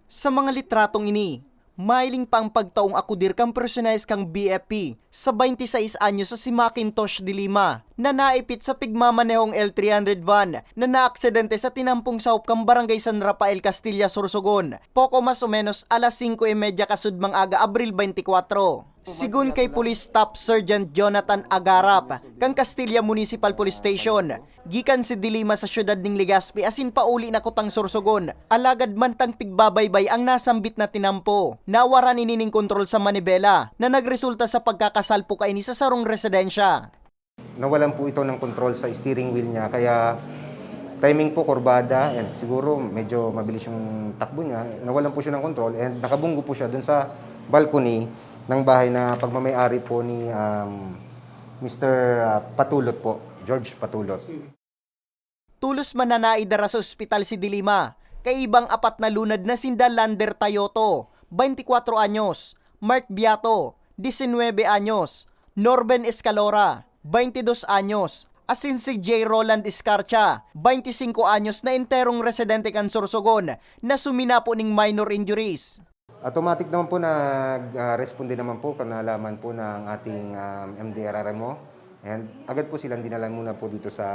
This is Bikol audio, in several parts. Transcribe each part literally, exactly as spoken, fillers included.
Sa mga litratong ini, mahiling pa ang pagtaong akudir kan personahe kan B F P sa twenty-six anyos na si Macintosh de Lima, na naipit sa pigmamanehong L three hundred van na naaksidente sa tinampong sahop kan Barangay San Rafael, Castilla, Sorsogon, poko mas o menos alas singko y medya kasudmang aga, Abril twenty-four. Sigon kay Police Staff Sergeant Jonathan Agarap, kan Castilla Municipal Police Station, gikan si de Lima sa siyudad ning Legazpi asin pauli na kutang Sorsogon, alagad mantang pigbabaybay ang nasambit na tinampo, nawaran ini nin kontrol sa manibela, na nagresulta sa pagkakasalpo kaini sa sarong residensya. Nawalan po ito ng kontrol sa steering wheel niya, kaya timing po, kurbada, and siguro medyo mabilis yung takbo niya. Nawalan po siya ng kontrol and nakabunggo po siya dun sa balcony ng bahay na pagmamayari po ni, um, Mister, ah, Patulot po, George Patulot. Tolos man na naidara sa ospital si de Lima, kaibang apat na lunad na sinda Lander Tayoto, twenty-four anyos, Mark Biato, diecinuebe anyos, Norben Escalora, twenty-dos anyos, asin si J Roland Escarcha, twenty-singko anyos, na enterong residente kan Sorsogon, na suminapo ning minor injuries. Automatic naman po nag, ah, responde naman po kan nalaman po ng ating, um, M D R R M O. And agad po silang dinala muna po dito sa,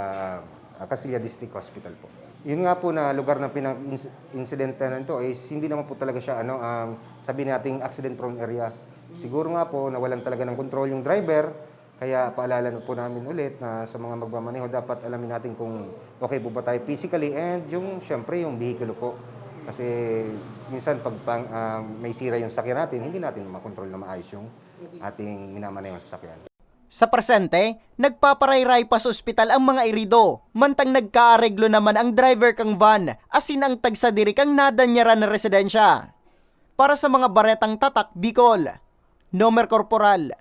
ah, Castilla District Hospital po. Yun nga po na lugar ng pinang-, ins-, insidente na ito is hindi naman po talaga siya, ano, um, sabi nating accident prone area. Siguro nga po nawalan talaga ng control yung driver, kaya paalala na po namin ulit na sa mga magmamaneho, dapat alamin natin kung okay po ba tayo physically and yung, syempre, yung vehikulo po. Kasi minsan pag pang, ah, may sira yung sakyan natin, hindi natin makontrol na maayos yung ating minamanehong sasakyan. Sa presente, nagpaparayray pa sa ospital ang mga irido, mantang nagkaareglo naman ang driver kang van asin ang tagsadiri kang nadanyaran na residensya. Para sa mga baretang Tatak Bicol, Nomer Corporal,